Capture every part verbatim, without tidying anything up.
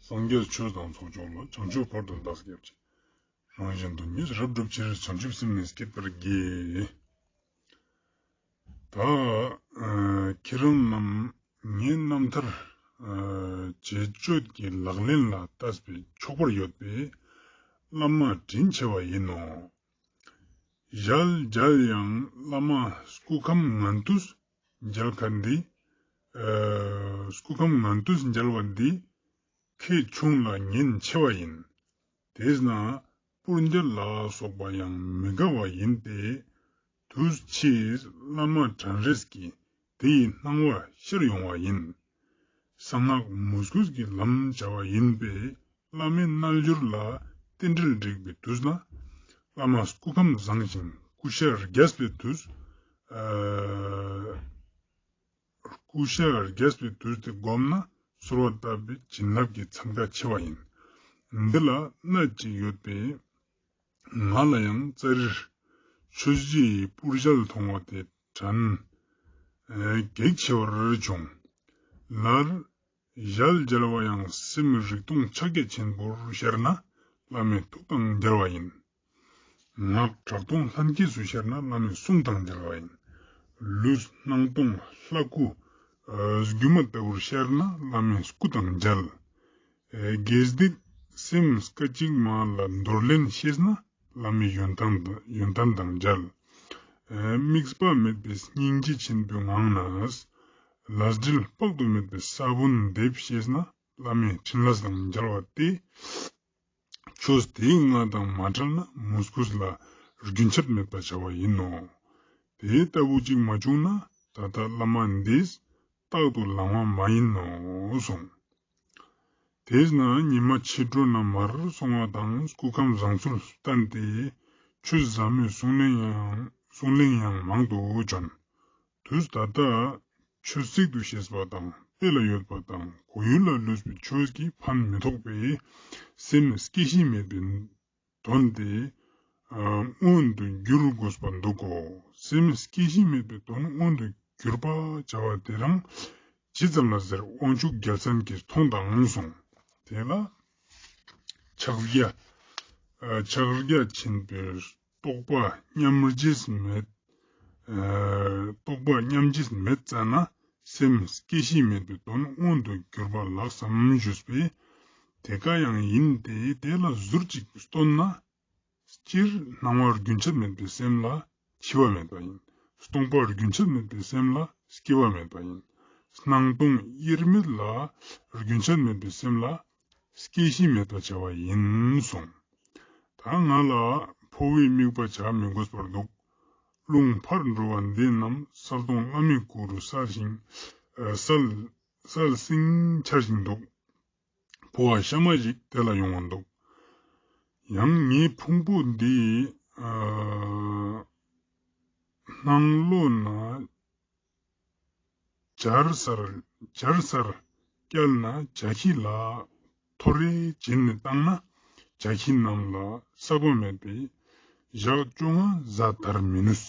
སངས་རྒྱས་ཆོས་དང་ཚོགས་མཆོག་ལ། བྱང་ཆུབ་བར་དུ་བདག་སྐྱབས་མཆི། རང་གཞན་དོན་གཉིས་རབ་བསྒྲུབ་ཕྱིར། བྱང་ཆུབ་སེམས་ནི་བསྐྱེད་པར་བགྱི། ད་ཨ་ཁྱེད་རང་རྣམས་ངའི་རྣམ་ཐར་ཨ་འབྱེད་སྤྱོད་ཀྱི་ལག་ལེན་ལ་བལྟས་པས་ཆོག་པར་ཡོད་པའི་བླ་མ་དྲིན་ཆེ་བ་ཡིན་ནོ། ཞལ་མཇལ་ཡང་བླ་མ་སྐུ་ཁམས་ངན་དུས་མཇལ་ཁ་འདི། ཨ་སྐུ་ཁམས་ངན་དུས་མཇལ་བ་འདི་ཁེ་ཆུང་ལ་ཉེན་ཆེ་བ་ཡིན། དེས་ན་སྤུར་མཇལ་ལ་སོགས་པ་ཡང་མི་དགའ་བ་ཡིན་ཏེ། དུས་ཕྱིས་བླ་མ་དྲན་རེས་ཀྱིས་དེ་ཡི་སྣང་བ་ཤར་ཡོང་བ་ཡིན། གསང་སྔགས་མོས་གུས་ཀྱི་ལམ་བྱ་བ་ཡིན་པས། བླ་མའི་རྣལ་འབྱོར་ལ་རྟེན་འབྲེལ་འགྲིག་པའི་དུས་ན། བླ་མ་སྐུ་ཁམས་བཟང་ཞིང་སྐུ་ཤ་རྒྱས་པའི་དུས། ཨ་སྐུ་ཤ་རྒྱས་པའི་དུས་དེ་བསྒོམས་ན་གསོལ་བ་བཏབ་པའི་བྱིན་རླབས་ཀྱི་འཚང་ཁ་ཆེ་བ་ཡིན། འདི་ལ་གནད་ཅིག་ཡོད་པས། ང་ལ་ཡང་ཙཱ་རིར་ཆོས་རྗེ་ཡི་སྤུར་ཞལ་མཐོང་བ་དེ་དྲན། ཨ་གེགས་ཆེ་བར་བྱུང་། ལར་ཞལ་མཇལ་བ་ཡང་སེམས་རིག་སྟོང་ཕྱག་རྒྱ་ཆེན་པོར་ཤར་ན་བླ་མའི་ཐུགས་དང་མཇལ་བ་ཡིན། ངག་གྲགས་སྟོང་ལྷན་སྐྱེས་སུ་ཤར་ན་བླ་མའི་གསུང་དང་མཇལ་བ་ཡིན། ལུས་སྣང་སྟོང་ལྷ་སྐུ་ཨ་སྒྱུ་མ་ལྟ་བུར་ཤར་ན་བླ་མའི་སྐུ་དང་མཇལ། ཨེ་དགེ་སྡིག་སེམས་སྐད་ཅིག་མ་ལ་འདོར་ལེན་ཤེས་ན་བླ་མའི་ཡོན་ཏན་དང་ཡོན་ཏན་དང་མཇལ། ཨེ་དམིགས་པ་མེད་པའི་སྙིང་རྗེ་ཆེན་པོའི་ངང་ནས་ལས་འབྲེལ་དཔག་ཏུ་མེད་པའི་ས་བོན་འདེབས་ཤེས་ན་བླ་མའི་འཕྲིན་ལས་དང་མཇལ་བ་སྟེ། ཆོས་དེའི་ལྔ་དང་མ་བྲལ་ན་མོས་གུས་ལ་རྒྱུན་ཆད་མེད་པར་བྱ་བ་ཡིན་ནོ། དེ་ལྟ་བུ་ཅིག་མ་བྱུང་ན་ད་ལྟ་བླ་མ་འདིས་རྟག་ཏུ་ལང་བ་མ་ཡིན་ནོ་གསུངས། དེས་ན་ཉི་མ་ཕྱི་དྲོ་ན་མར་སོང་བ་དང་སྐུ་ཁམས་བཟང་ཚུལ་བསྟན་ཏེ་ཆོས་ཟབ་མོའི་གསུང་གླེང་ཡང་གསུང་གླེང་ཡང་མང་དུ་བྱོན། དུས་ད་ལྟ་ཆོས་ཚིག་ཏུ་བཤད་པ་དང་དཔེ་ལ་ཡོད་པ་དང་གོ་ཡུལ་ལ་ལུས་པའི་ཆོས་ཀྱིས་ཕན་མི་ཐོགས་པས་སེམས་སྐྱེ་ཤི་མེད་པའི་དོན་དེ་ཨ་མངོན་དུ་འགྱུར་དགོས་པར་འདུག་གོ། སེམས་སྐྱེ་ཤི་མེད་པའི་དོན་མངོན་དུ་གྱུར་པ་བྱ་བ་དེ་རང་ཇི་ཙམ་ལ་ཟེར་དབང་ཕྱུག་རྒྱལ་མཚན་གྱིས་མཐོང་དང་གསུངས། དེ་ལ་ཕྱག་རྒྱ་ཨ་ཕྱག་རྒྱ་ཆེན་པོའི་རྟོགས་པ་མཉམ་རྗེས་མེད། ཨ་རྟོགས་པ་མཉམ་རྗེས་མེད་ཙ་ན་སེམས་སྐྱེ་ཤི་མེད་པའི་དོན་མངོན་དུ་གྱུར་པ་ལགས་སམ་ཞུས་པས། དེ་ཀ་ཡང་ཡིན་ཏེ། དེ་ལ་ཟུར་གཅིག་སྟོན་ན། སྤྱིར་སྣང་བ་རྒྱུན་ཆད་མེད་པའི་སེམས་ལ་འཆི་བ་མེད་པ་ཡིན། སྟོང་པ་རྒྱུན་ཆད་མེད་པའི་སེམས་ལ་སྐྱེ་བ་མེད་པ་ཡིན། སྣང་སྟོང་དབྱེར་མེད་ལ་རྒྱུན་ཆད་མེད་པའི་སེམས་ལ་སྐྱེ་ཤི་མེད་པར་བྱ་བ་ཡིན་གསུངས། ད་ང་ལ་འཕོ་བའི་དམིགས་པ་བྱ་མི་དགོས་པར་འདུག། རླུང་ཕར་འགྲོ་བ་འདི་རྣམས་གསལ་སྟོང་བླ་མའི་སྐུ་རུ་གསལ་ཞིང་། ཨ་གསལ་གསལ་ཟིང་འཆར་ཞིང་འདུག། འཕོ་བ་གཤའ་མ་ཞིག་དེ་ལ་ཡོང་བ་འདུག། ཡང་ངའི་ཕུང་པོ་འདི་ཨ་སྣང་ལོ་ན་བྱར་སར་བྱར་སར་བསྐྱལ་ན་བྱ་ཁྱི་ལ་ཐོ་རེ་བྱིན་ནས་བཏང་ན་བྱ་ཁྱི་རྣམས་ལ་ཟག་པ་མེད་པས་ཞག་བཅོ་ལྔ་གཟའ་དར་མི་ནུས།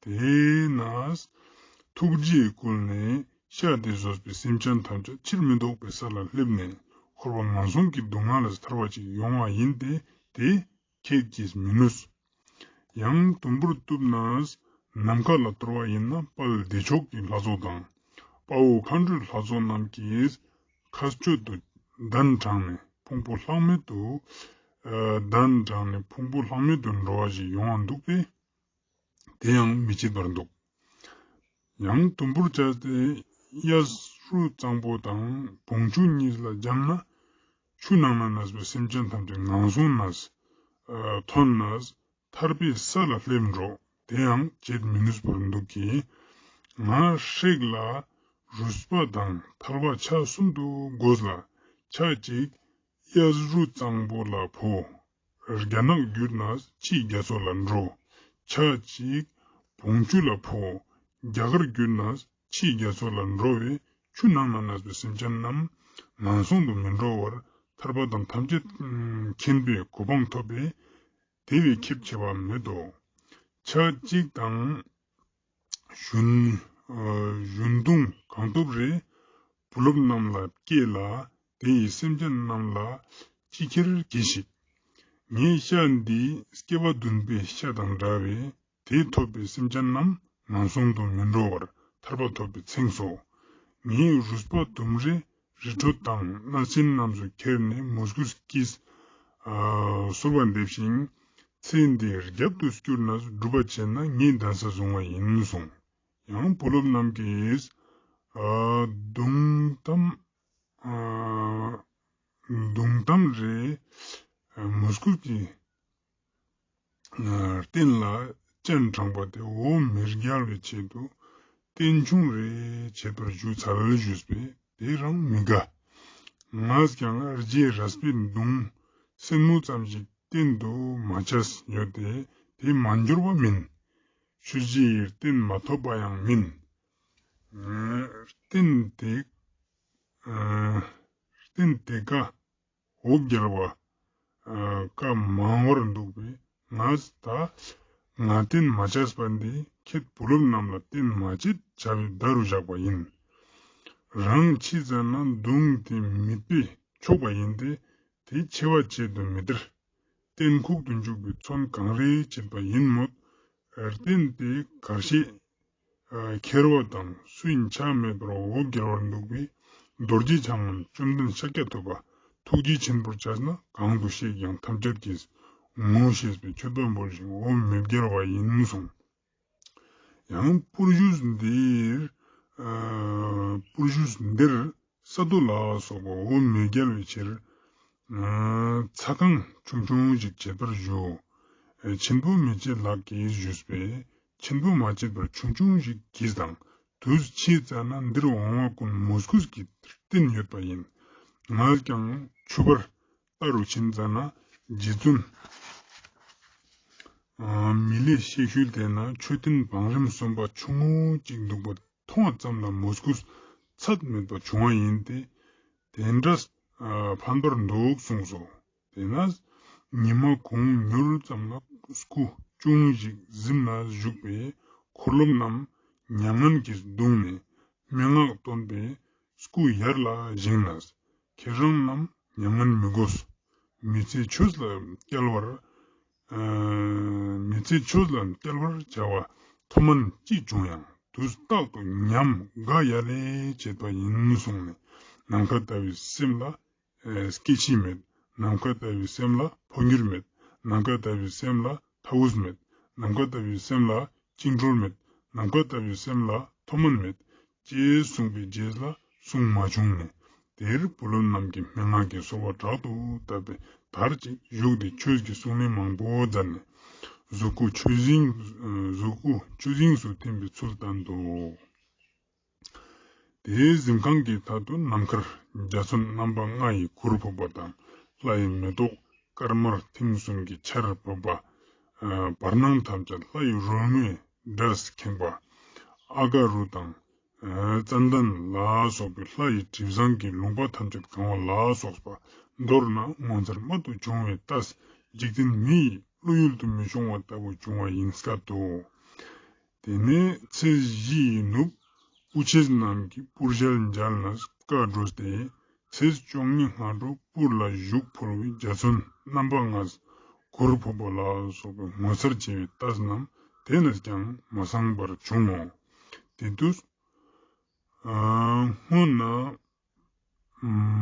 དེས་ན་ཐུགས་རྗེས་བསྐུལ་ནས་ཤ་དེ་ཟོས་པའི་སེམས་ཅན་ཐམས་ཅད་ཕྱིར་མི་ལྡོག་པའི་ས་ལ་སླེབས་ནས་འཁོར་བ་ངན་སོང་གི་སྡུག་བསྔལ་ལས་ཐར་བ་ཅིག་ཡོང་བ་ཡིན་ཏེ། དེ་ཁྱེད་ཀྱིས་མི་ནུས། ཡང་དུམ་བུར་གཏུབས་ནས་ནམ་མཁའ་ལ་གཏོར་བ་ཡིན་ན་དཔལ་བདེ་མཆོག་གི་ལྷ་ཚོགས་དང་། དཔའ་བོ་མཁའ་འགྲོའི་ལྷ་ཚོགས་རྣམས་ཀྱིས་མཁའ་སྤྱོད་དུ་གདན་དྲངས་ནས་ཕུང་པོ་ལྷག་མེད་དུ། ཨ་གདན་དྲངས་ནས་ཕུང་པོ་ལྷག་མེད་དུ་འགྲོ་བ་ཞིག་ཡོང་བ་འདུག་པས། དེ་ཡང་མི་བྱེད་པར་འདུག། ཡང་དུམ་བུར་བྱས་ཏེ་གཡས་རུ་གཙང་པོ་དང་བོང་ཆུ་གཉིས་ལ་སྦྱངས་ན། ཆུ་ནང་ན་གནས་པའི་སེམས་ཅན་ཐམས་ཅད་ངན་སོང་ནས་ཨ་ཐོན་ནས་ཐར་པའི་ས་ལ་སླེབས་འགྲོ། དེ་ཡང་བྱེད་མི་ནུས་པར་འདུག་གི། ང་ཧྲིག་ལ་རུས་པ་དང་ཐལ་བ་ཆ་གསུམ་དུ་བགོས་ལ། ཆ་གཅིག་གཡས་རུ་གཙང་པོ་ལ་འཕོ། རྒྱ་ནག་བརྒྱུད་ནས་ཕྱིའི་རྒྱ་མཚོ་ལ་འགྲོ། ཆ་གཅིག་བོང་ཆུ་ལ་འཕོ། རྒྱ་གར་བརྒྱུད་ནས་ཕྱིའི་རྒྱ་མཚོ་ལ་འགྲོ་བས། ཆུ་ནང་ན་གནས་པའི་སེམས་ཅན་རྣམས་ངན་སོང་དུ་མི་འགྲོ་བར་ཐར་པ་དང་ཐམས་ཅད་མཁྱེན་པའི་གོ་འཕང་ཐོབ་པས། དེ་བས་ཁེབས་ཆེ་བ་མེད་དོ། ཆ་གཅིག་དང་། གཞུང་། གཞུང་དུང་གང་སྟོབས་རེ། བུ་སློབ་རྣམས་ལ་བསྐྱེད་ལ། དེ་ཡིས་སེམས་ཅན་རྣམས་ལ་ཅི་ཁྱེར་གྱིས་ཤིག། ངའི་ཤ་འདི་སྐྱེ་བ་བདུན་པའི་ཤ་དང་འདྲ་བས། དེས་ཐོབ་པའི་སེམས་ཅན་རྣམས་ངན་སོང་དུ་མི་འགྲོ་བར་ཐར་པ་ཐོབ་པའི་མཚན་སོ། ངའི་རུས་པ་དུམ་རེ་རི་ཁྲོད་དང་སྣ་ཆེན་རྣམས་སུ་ཁྱེར་ནས་མོས་གུས་ཀྱིས་ཨ་གསོལ་བ་འདེབས་ཤིང་། ཚེ་འདི་རྒྱབ་ཏུ་བསྐྱུར་ན་སྒྲུབ་པ་བྱས་ན་ངས་གདན་ས་བཟུང་བ་ཡིན་གསུངས། ཡང་བུ་སློབ་རྣམས་ཀྱིས་ཨ་གདུང་གཏམ་ཨ་གདུང་གཏམ་རེ་མོས་གུས་ཀྱི་རྟེན་ལ་སྤྱན་དྲངས་པ་དེ་འོ་མི་བརྒྱལ་བའི་ཆེད་དུ་རྟེན་ཆུང་རེ་བྱེད་པར་ཞུ་ཚར་ཞུས་པས་དེ་རང་མི་དགའ། ང་ཀྱང་རྗེ་རས་པའི་གདུང་སེན་མོ་ཙམ་ཞིག་རྟེན་དུ་མ་ཆས་ཡོད་དེ་དེ་མ་འབྱོར་བ་མིན། ཆོས་རྗེ་ཡི་རྟེན་མ་ཐོབ་པ་ཡང་མིན། རྟེན་དེ་རྟེན་དེ་ཀ་འོ་བརྒྱལ་བ་ཀ་མང་བར་འདུག་པས་ང་ད་ང་རྟེན་མ་ཆས་པ་འདི་ཁྱེད་བུ་སློབ་རྣམས་ལ་རྟེན་མ་བྱེད་བྱ་བའི་བརྡ་རུ་བཞག་པ་ཡིན། རང་འཆི་ཙ་ན་གདུང་དེ་མིད་པས་ཆོག་པ་ཡིན་ཏེ་དེ་འཆི་བ་བྱེད་དུ་མི་སྟེར། རྟེན་ཁུག་ཏུ་འཇུག་པའི་མཚོན་གང་རེ་བྱེད་པ་ཡིན་མོད། རྟེན་དེ་གར་ཤེས། ཁྱེར་བ་དང་སུ་ཡིན་ཆ་མེད་པར་འོ་བརྒྱལ་བར་འདུག་པས་རྡོ་རྗེ་འཆང་བཅོམ་ལྡན་ཤཱཀྱ་ཐུབ་པ་ཐུགས་རྗེ་ཆེན་པོར་བྱས་ན་གང་དུ་གཤེགས་ཀྱང་ཐམས་ཅད་ཀྱིས་ངོ་ཤེས་པའི་མཆོད་པ་འབུལ་ཞིང་འོ་མི་བརྒྱལ་བ་ཡིན་གསུངས། ཡང་པུར་བཞུགས་འདིར་ཨ་པུར་བཞུགས་འདིར་ས་རྡོ་ལ་སོགས་པ་འོ་མི་བརྒྱལ་བའི་ཕྱིར། ཨ་ཚ་ཁང་ཆུང་ཆུང་ཞིག་བྱེད་པར་ཞུའོ། ཨ་ཆེན་པོ་མི་བྱེད་ལགས་ཀྱིས་ཞུས་པས་ཆེན་པོ་མ་བྱེད་པར་ཆུང་ཆུང་ཞིག་གྱིས་དང་དུས་ཕྱིས་ཙ་ན་འདིར་འོང་བ་ཀུན་མོས་གུས་ཀྱི་རྟེན་ཡོད་པ་ཡིན། ང་ཀྱང་ཆུ་བར་ལྟ་རུ་ཕྱིན་ཙ་ན་རྗེ་བཙུན་ཨ་མི་ལའི་གཤེགས་ཤུལ་དེ་ན་མཆོད་རྟེན་བང་རིམ་གསུམ་པ་ཆུང་ངུ་གཅིག་འདུག་པ་མཐོང་བ་ཙམ་ལ་མོས་གུས་ཚད་མེད་པ་བྱུང་བ་ཡིན་ཏེ། དེ་འདྲ་ཨ་ཕན་པར་འདུག་གསུངས་སོ། དེས་ན་ཉི་མ་གུང་མྱུར་ཙམ་ལ་སྐུ་ཅུང་ཞིག་གཟིམ་ལ་བཞུགས་པས་འཁོར་སློབ་རྣམས་མྱ་ངན་གྱིས་གདུངས་ནས་སྨྲེ་སྔགས་བཏོན་པས་སྐུ་ཡར་ལ་བཞེངས་ནས། ཁྱེད་རང་རྣམས་མྱ་ངན་མི་དགོས། མི་ཚེ་ཆོས་ལ་བསྐྱལ་བར། ཨ་མི་ཚེ་ཆོས་ལ་བསྐྱལ་བར་བྱ་བ་མཐོ་དམན་ཅི་བྱུང་ཡང་དུས་རྟག་ཏུ་ཉམས་དགའ་ཡ་ལས་བྱེད་པ་ཡིན་གསུངས་ནས། ནམ་མཁའ་ལྟ་བུའི་སེམས་ལ་ཨ་སྐྱེ་འཆི་མེད། ནམ་མཁའ་ལྟ་བུའི་སེམས་ལ་འཕོ་འགྱུར་མེད། ནམ་མཁའ་ལྟ་བུའི་སེམས་ལ་མཐའ་དབུས་མེད། ནམ་མཁའ་ལྟ་བུའི་སེམས་ལ་བཅིངས་འགྲོལ་མེད། ནམ་མཁའ་ལྟ་བུའི་སེམས་ལ་མཐོ་དམན་མེད། ཅེས་གསུངས་པའི་རྗེས་ལ་གསུང་མ་བྱུང་ནས། དེར་བུ་སློབ་རྣམས་ཀྱིས་སྨྲེ་སྔགས་ཀྱི་གསོལ་བ་དྲག་ཏུ་བཏབ་པས་དར་ཅིག་བཞུགས་ཏེ་ཆོས་ཀྱི་གསུང་གླེང་མང་པོ་མཛད་ནས་གཟུགས་སྐུ་ཆོས་དབྱིངས་གཟུགས་སྐུ་ཆོས་དབྱིངས་སུ་ཐིམ་པའི་ཚུལ་བསྟན་ཏོ། དེའི་གཟིམ་ཁང་གི་མཐའ་དུ་ནམ་མཁར་འཇའ་ཚོན་རྣམ་པ་ལྔ་ཡི་གུར་ཕུབ་པ་དང་ལྷ་ཡི་མེ་ཏོག་དཀར་དམར་མཐིང་གསུམ་གྱི་ཆར་ཕབ་པ། བར་སྣང་ཐམས་ཅད་ལྷ་ཡི་རོལ་མོའི་སྒྲས་ཁེངས་པ། ཨ་ཀ་རུ་དང་། ཙན་དན་ལ་སོགས་པའི་ལྷ་ཡི་དྲི་བཟང་གི་ལུང་པ་ཐམས་ཅད་གང་བ་ལ་སོགས་པ་མདོར་ན་ངོ་མཚར་རྨད་དུ་བྱུང་བའི་ལྟས་འཇིག་རྟེན་མི་ཡི་བློ་ཡུལ་དུ་མི་ཤོང་བ་ལྟ་བུ་བྱུང་བ་ཡིན་སྐད་དོ། དེ་ནས་ཚེས་བཞི་ཡི་ནུབ་དབུ་ཆེ་རྣམས་ཀྱིས་སྤུར་ཞལ་མཇལ་ནས་བཀའ་བགྲོས་ཏེ་ཚེས་བཅོ་ལྔའི་སྔ་དྲོ་སྤུར་ལ་བཞུགས་ཕུལ་བའི་འཇའ་ཚོན་རྣམ་པ་ལྔས་གུར་ཕུབ་པ་ལ་སོགས་པའི་ངོ་མཚར་ཆེ་བའི་ལྟས་རྣམས་དེ་ནས་ཀྱང་མ་སངས་པར་བྱུང་ངོ་། དེ་དུས་སྔོན་ན་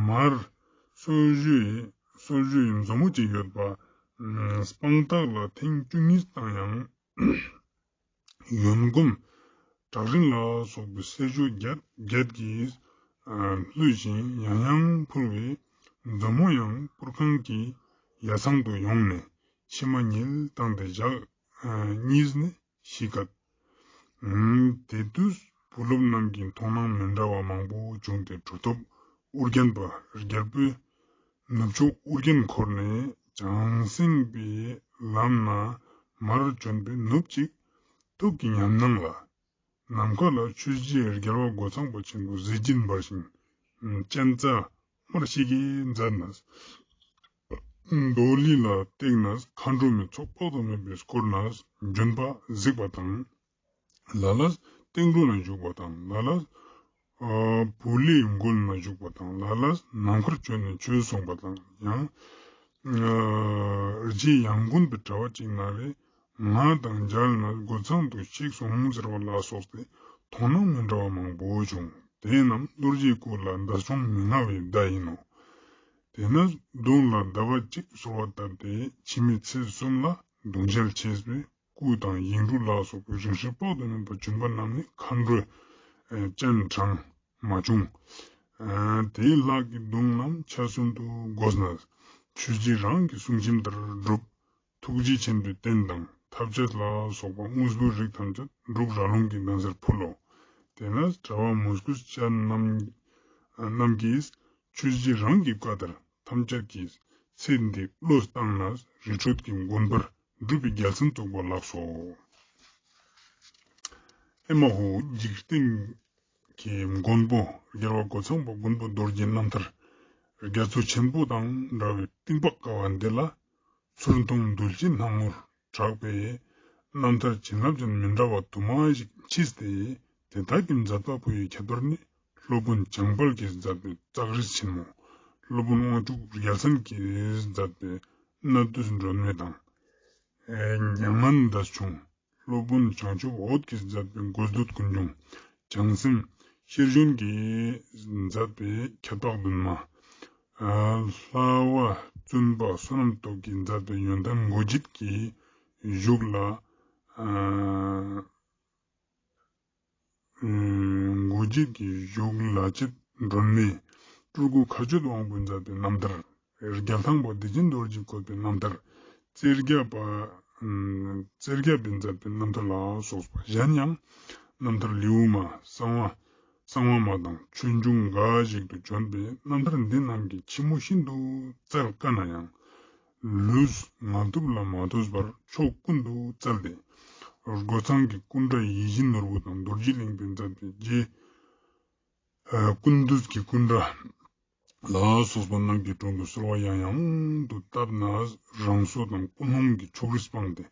མར་སོར་བཞུའི་སོར་བཞུའི་མཛོ་མོ་གཅིག་ཡོད་པ། སྤང་ཐང་ལ་ཐེངས་བཅུ་གཉིས་བཏང་ཡང་། ཡོན་སྒོམ་བྲག་རི་ལ་སོགས་པའི་སེར་ཤོག་བརྒྱད་བརྒྱད་ཀྱིས་བསླུས་ཤིང་ཡང་ཡང་འཕུར་བའི་མཛོ་མོ་ཡང་སྤུར་ཁང་གི་ཡ་ཚང་དུ་ཡོང་ནས་མཆི་མ་ཉིལ་བཏང་སྟེ་ཞག་གཉིས་ནས་ཤི་ཁད། དེ་དུས་བུ་སློབ་རྣམས་ཀྱིས་མཐོང་སྣང་མི་འདྲ་བ་མང་པོ་བྱུང་སྟེ་གྲུབ་ཐོབ་ཨོ་རྒྱན་པ་རྒྱལ་པོའི་ནུབ་ཕྱོགས་ཨོ་རྒྱན་འཁོར་ནས་བྱང་སེམས་པའི་ལམ་ན་མར་བྱོན་པའི་ནུབ་ཅིག་ཐུགས་ཀྱི་ཉམས་སྣང་ལ། ནམ་མཁའ་ལ་ཆོས་རྗེ་རྒྱལ་བ་སྒོ་ཚང་པ་ཆེན་པོ་གཟི་བརྗིད་འབར་ཞིང་། སྤྱན་རྩ་དམར་ཞིག་གིས་མཛད་ནས། མདོ་ལི་ལ་བཏེགས་ནས་མཁའ་འགྲོ་མའི་ཚོགས་དཔག་ཏུ་མེད་པས་བསྐོར་ནས་ལྗོན་པ་གཟིགས་པ་དང་། ལ་ལ་སྟེང་འགྲོ་ན་བཞུགས་པ་དང་ལ་ལ་ བུ་ལས་མགོན་ན་བཞུགས་པ་དང་། ལ་ལས་ནམ་མཁར་བྱོན་ནས་ཆོས་གསུངས་པ་དང་། ཡང་རྗེ་ཡང་དགོན་པའི་གྲྭ་པ་གཅིག་ན་རེ། ང་དང་མཇལ་ན་སྒོ་ཚང་དུ་གཤེགས་སོང་ཟེར་བ་ལ་སོགས་ཏེ་དོ་སྣང་མི་འདྲ་བ་མང་པོ་བྱུང་། དེ་རྣམས་རྡོ་རྗེའི་སྐུ་ལ་འདས་བྱུང་མི་མངའ་བའི་བརྡ་ཡིན་ནོ། དེས་ན་གདོང་ལ་ཟླ་བ་གཅིག་གསོལ་བ་བཏབ་སྟེ་ཕྱི་མའི་ཚེས་གསུམ་ལ་གདུང་ཞལ་ཕྱེས་པས། སྐུ་དང་ཡིག་འབྲུ་ལ་སོགས་པའི་རིང་བསྲེལ་དཔག་ཏུ་མེད་པ་བྱོན་པ་རྣམས་ནི་མཁའ་འགྲོའི་སྤྱན་དྲངས་མ་བྱུང་། དེའི་ལྷག་གི་གདུང་རྣམས་ཆ་གསུམ་དུ་བགོས་ནས་ཆོས་རྗེ་རང་གི་གསུང་ཆེན་ལྟར་བསྒྲུབས། ཐུགས་རྗེ་ཆེན་པོའི་རྟེན་དང་ཐབས་ཅད་ལ་སོགས་པ་དངོས་པོའི་རིགས་ཐམས་ཅད་འབྲུག་ར་ལུང་གི་གདན་སར་ཕུལ་ལོ། དེ་ནས་གྲྭ་པ་མོས་གུས་ཅན་རྣམས་རྣམས་ཀྱིས་ཆོས་རྗེ་རང་གི་བཀའ་ལྟར་ཐམས་ཅད་ཀྱིས་ཚེ་འདི་བློས་བཏང་ནས་རི་ཁྲོད་ཀྱི་དགོན་པར་སྒྲུབ་པའི་རྒྱལ་མཚན་བཙུགས་པ་ལགས་སོ། ཨེ་མ་ཧོ། འཇིག་རྟེན་གྱི་མགོན་པོ་རྒྱལ་བ་རྒོད་ཚང་པ་མགོན་པོ་རྡོ་རྗེ་རྣམ་ཐར་རྒྱ་མཚོ་ཆེན་པོ་དང་འདྲ་བའི་གཏིང་དཔག་དཀའ་བ་འདི་ལ། ཚུར་མཐོང་གདུལ་བྱའི་སྣང་ངོར་གྲགས་པའི་རྣམ་ཐར་བྱིན་རླབས་ཅན་མི་འདྲ་བ་དུ་མ་ཞིག་མཆིས་ཏེ། དེ་དག་གི་མཛད་པ་པོ་ཡི་ཁྱད་པར་ནི། སློབ་དཔོན་བྱང་དཔལ་གྱིས་མཛད་པའི་ཙཀ་རི་ཆེན་མོ། སློབ་དཔོན་དབང་ཕྱུག་རྒྱལ་མཚན་གྱིས་མཛད་པའི་གནའ་བསྡུས་སྒྲོན་མེ་དང་། མྱ་ངན་འདས་ཆུང་། སློབ་དཔོན་བྱང་ཆུབ་འོད་ཀྱིས་མཛད་པའི་མགོན་བསྟོད་ཀུན་འབྱུང་། བྱང་སེམས་ཤེར་ཕྱིན་གྱིས་མཛད་པའི་ཁྱད་འཕགས་བདུན་མ། ལྷ་བ་བཙུན་པ་བསོད་ནམས་སྟོབས་ཀྱིས་མཛད་པའི་ཡོན་ཏན་མགོ་བརྒྱད་ཀྱི་གཞུག་ལ། མགོ་བརྒྱད་ཀྱི་གཞུག་ལ་བྱེད་སྒྲོན་མེ། སྤྲུལ་སྐུ་མཁའ་སྤྱོད་དབང་པོས་མཛད་པའི་རྣམ་ཐར། རྒྱལ་ཐང་པ་བདེ་ཆེན་རྡོ་རྗེས་བཀོད་པའི་རྣམ་ཐར། རྩེ་རྒྱལ་པ། རྩེ་རྒྱལ་པས་མཛད་པའི་རྣམ་ཐར་ལ་སོགས་པ་གཞན་ཡང་། རྣམ་ཐར་ལེའུ་མ། གསང་བ། གསང་བ་མ་དང་ཆོས་འབྱུང་འགའ་ཞིག་ཏུ་བྱོན་པའི་རྣམ་ཐར་འདི་རྣམས་ཀྱི་ཕྱི་མོ་ཤིན་ཏུ་བཙལ་དཀའ་ན་ཡང་། ལུས་ངལ་དུབ་ལ་མ་ལྟོས་པར་ཕྱོགས་ཀུན་ཏུ་བཙལ་ཏེ། རྒོད་ཚང་གི་སྐུ་འདྲ་ཡིད་བཞིན་ནོར་བུ་དང་རྡོ་རྗེ་གླིང་པས་མཛད་པའི་རྗེ་ཀུན་འདུས་ཀྱི་སྐུ་འདྲ་ལ་སོགས་པ་རྣམས་ཀྱི་དྲུང་དུ་གསོལ་བ་ཡང་ཡང་དུ་བཏབ་ནས། རང་སྲོག་དང་ཀུན་སློང་གི་ཕྱོགས་རིས་སྤངས་ཏེ།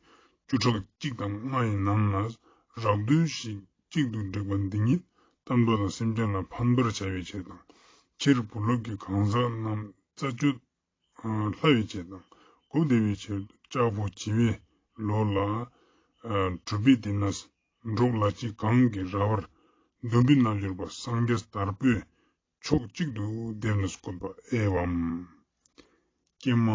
བཅུ་ཕྲག་གཅིག་དང་ལྔ་ཡི་ནང་ན་རགས་བསྡུས་ཤིག་གཅིག་ཏུ་བསྒྲིགས་པ་འདི་ཉིད་བསྟན་པ་དང་སེམས་ཅན་ལ་ཕན་པར་བྱ་བའི་ཕྱིར་དང་། ཕྱིར་བུ་སློབ་ཀྱི་གང་ཟག་རྣམས་རྩད་གཅོད་སླ་བའི་ཆེད་དང་། གོ་བདེ་བའི་ཆེད་དུ་ལྕགས་ཕོ་བྱི་བའི་ལོ་ལ། གྲུབ་པའི་དེ་ན་འབྲོག་ལ་ཅི་གང་གི་ར་བར་འདོན་པའི་རྣལ་འབྱོར་པ་སངས་རྒྱས་དར་པོས་ཕྱོགས་གཅིག་ཏུ་བསྡེབས་ནས་བཀོད་པ་ཨེ་བམ། ཀྱེ་མ།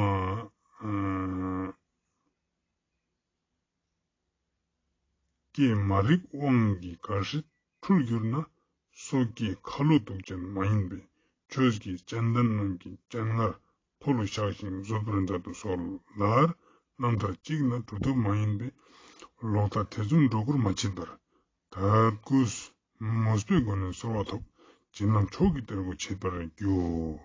ཀྱེ་མ་རིག་དབང་གིས་གར་ཧྲིལ་འཁྲུལ་གྱུར་ན། སོ་སྐྱེའི་ཁ་ལོ་གཏུག་ཅན་མ་ཡིན་པའི། ཆོས་ཀྱི་སྤྱན་ལྡན་རྣམས་ཀྱི་སྤྱན་སྔར་མཐོལ་ལོ་བཤགས་ཤིང་བཟོད་པར་མཛད་དུ་གསོལ། ལར་རྣམ་ཐར་གཅིག་ན་གྲུབ་ཐོབ་མ་ཡིན་པའི། ལོག་ལྟ་ཐེ་ཚོམ་སྒྲོ་སྐུར་མ་མཆིས་པར། དད་གུས་མོས་པའི་སྒོ་ནས་གསོལ་བ་ཐོབ། བྱིན་རླབས་མཆོག་གི་གཏེར་སྒོ་ཕྱེད་པར་འགྱུར།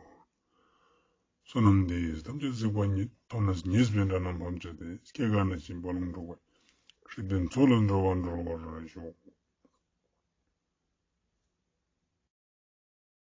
བསོད་ནམས་འདི་ཡིས་ཐམས་ཅད་གཟིགས་པ་ཉིད། ཐོབ་ནས་ཉེས་པའི་དགྲ་རྣམས་ཕམ་བྱས་ཏེ། སྐྱེ་རྒ་ན་འཆིའི་རྦ་ཀློང་འཁྲུགས་པའི། ཧྲིལ་པོའི་མཚོ་ལས་འགྲོ་བ་སྒྲོལ་བར་ཤོག།